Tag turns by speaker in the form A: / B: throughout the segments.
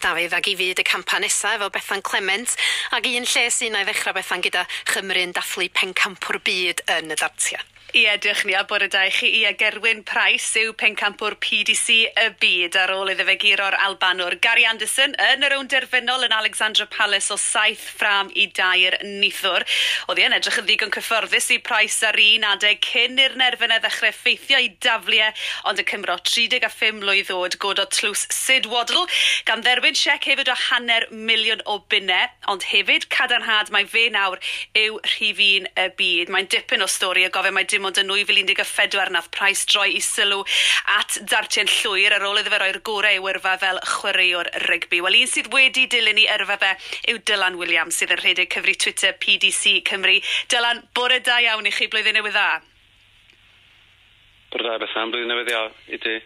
A: Dafydd, ac i fyd y campa nesaf efo Bethan Clement, ac un lle sy'n ei ddechrau, Bethan, gyda Chymru'n dathlu pencampwr byd yn y dartiau.
B: Ie, diolch ni, a bore da i chi. Ie, Gerwyn Price yw pencampwr PDC y byd ar ôl iddo fe guro'r Albanwr Gary Anderson yn y rownd derfynol yn Alexandra Palace o 7 ffrâm i 3 nithwr. Oedd hi yn edrych yn ddigon cyfforddus i Price ar un adeg cyn i'r nerfynau ddechrau effeithio i dafliau, ond y Cymro 35 mlwydd oed gododd tlws Sid Waddle gan dderbyn siec hefyd o £500,000, ond hefyd cadarnhad mai fe nawr yw rhif 1 y byd. Mae'n dipyn o stori o gofio mai dim ond yn 2014 nath Price droi i sylw at dartiau'n llwyr ar ôl iddo fe roi'r gorau i'w yrfa fel chwaraewr rygbi. Wel, un sydd wedi dilyn i yrfa fe yw Dylan Williams, sydd yn rhedeg cyfri Twitter PDC Cymru. Dylan, bore da iawn i chi, blwyddyn newydd dda.
C: Bore da, Bethan, blwyddyn newydd dda i ti.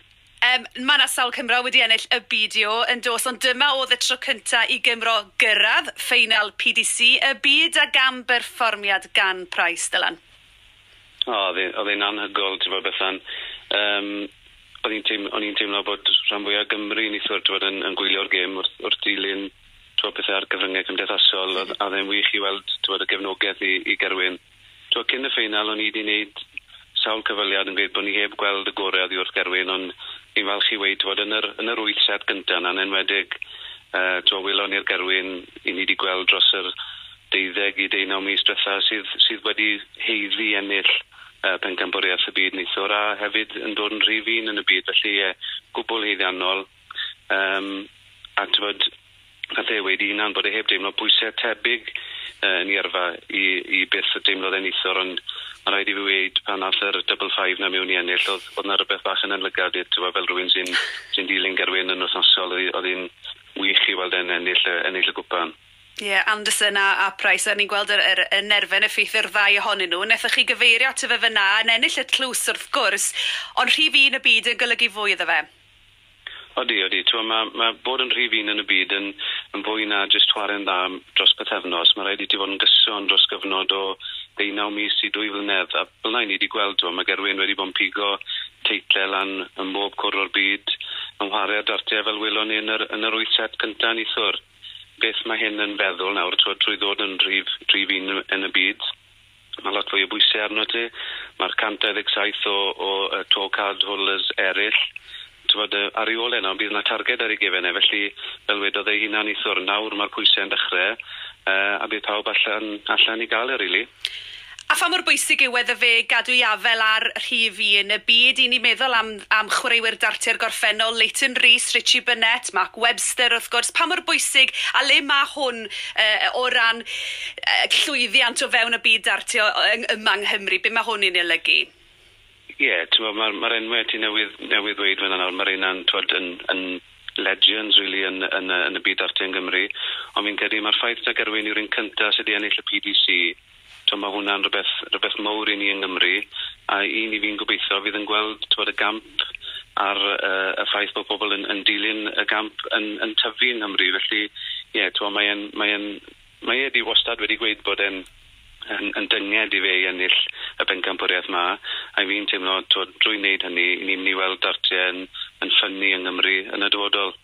B: Mae yna sawl Cymro wedi ennill y BDO yn dos, ond dyma oedd y tro cyntaf i Gymro gyrraedd ffeinal PDC y byd a gam berfformiad gan Price, Dylan.
C: O, oedd hi'n anhygoel, ti'n bod, Bethan. O'n i'n teimlo bod rhan fwyaf Gymru neithiwr, ti'n bod, yn gwylio'r gêm wrth dilyn, ti'n bod, pethau ar gyfryngau cymdeithasol. Oedd e'n wych i weld, ti'n bod, y gefnogaeth i Gerwyn. Ti'n bod, cyn y ffeinal, o'n i wedi gwneud sawl cyfweliad yn gweud bod ni heb gweld y gorau oddi wrth Gerwyn, ond fi'n falch i weud, ti'n bod, yn yr wyth set gyntaf yna'n enwedig, ti'n bod, welon ni'r Gerwyn i ni wedi gweld dros yr 12 i 19 mis diwetha sydd wedi haeddu ennill pencampwriaeth y byd neithiwr a hefyd yn dod yn rhif 1 yn y byd, felly gwbl haeddiannol. A ti'n bod, nath e weud hunan bod e heb deimlo pwysau tebyg yn ei yrfa i beth y deimlodd e neithiwr, ond mae rhaid i fi weud pan nath yr double five na mewn i ennill, oedd 'na rywbeth bach yn yn lygad i, ti'n fel rhywun sy'n dilyn Gerwyn yn wythnosol, oedd hi'n wych i weld e'n ennill y gwpan.
B: Ie, yeah, Anderson a Price, a ni'n gweld y nerfau'n effeithio'r ddau ohonyn nhw. Nethoch chi gyfeirio ato fe fyna, yn ennill y tlws wrth gwrs, ond rhif 1 y byd yn golygu fwy iddo fe?
C: Odi. Mae bod yn rhif 1 yn y byd yn fwy na jyst chwarae'n dda dros pythefnos. Mae rhaid i ti fod yn gyson dros gyfnod o 19 mis i 2 flynedd. A fel 'na ni wedi gweld, mae Gerwyn wedi bod yn pigo teitlau lan ym mhob cwr o'r byd, yn chwarae dartiau fel welon ni yn yr wyth set cyntaf neithiwr. Beth mae hyn yn feddwl nawr, trwy ddod yn rhif 1 yn y byd, mae lot fwy o bwysau arno ti. Mae'r 127 o tour card holders eraill, t'mod, ar ei ôl e nawr, bydd yna targed ar ei gefen e, felly fel wedodd ei hunan neithiwr, nawr mae'r pwysau yn dechrau, a bydd pawb allan i gael e, really.
B: A pha mor bwysig yw iddo fe gadw i afel ar rhif 1 y byd? I ni meddwl am chwaraewyr dartiau'r gorffennol, Leighton Rees, Richie Burnett, Mark Webster wrth gwrs. Pa mor bwysig a le mae hwn o ran llwyddiant o fewn y byd dartio yma yng Nghymru? Be mae hwn i'n ei olygu?
C: Ie, yeah, mae'r enwau ti newydd ddweud fyna nawr, mae'r un yn legends, really, yn y byd dartiau yng Nghymru. Ond fi'n credu mae'r ffaith na Gerwyn yw'r un cyntaf sydd wedi ennill y PDC, t'mo, mae hwnna'n rhywbeth mawr i ni yng Nghymru, a un i fi'n gobeithio fydd yn gweld, t'mod, y gamp ar y ffaith bod pobl yn dilyn y gamp yn tyfu yng Nghymru. Felly, ie, yeah, mae e di wastad wedi gweud bod e'n yn dynged i fe i ennill y bencampwriaeth ma, a fi'n teimlo, t'wod, drwy wneud hynny, ni'n mynd i weld dartiau yn ffynnu yng Nghymru yn y dyfodol.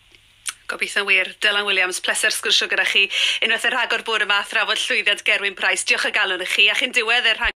B: Gobeithio'n wir. Dylan Williams, pleser sgwrsio gyda chi. Unwaith yn rhagor bod yma a thrafod llwyddiant Gerwyn Price. Diolch o galon i chi. A chi'n diwedd y rhag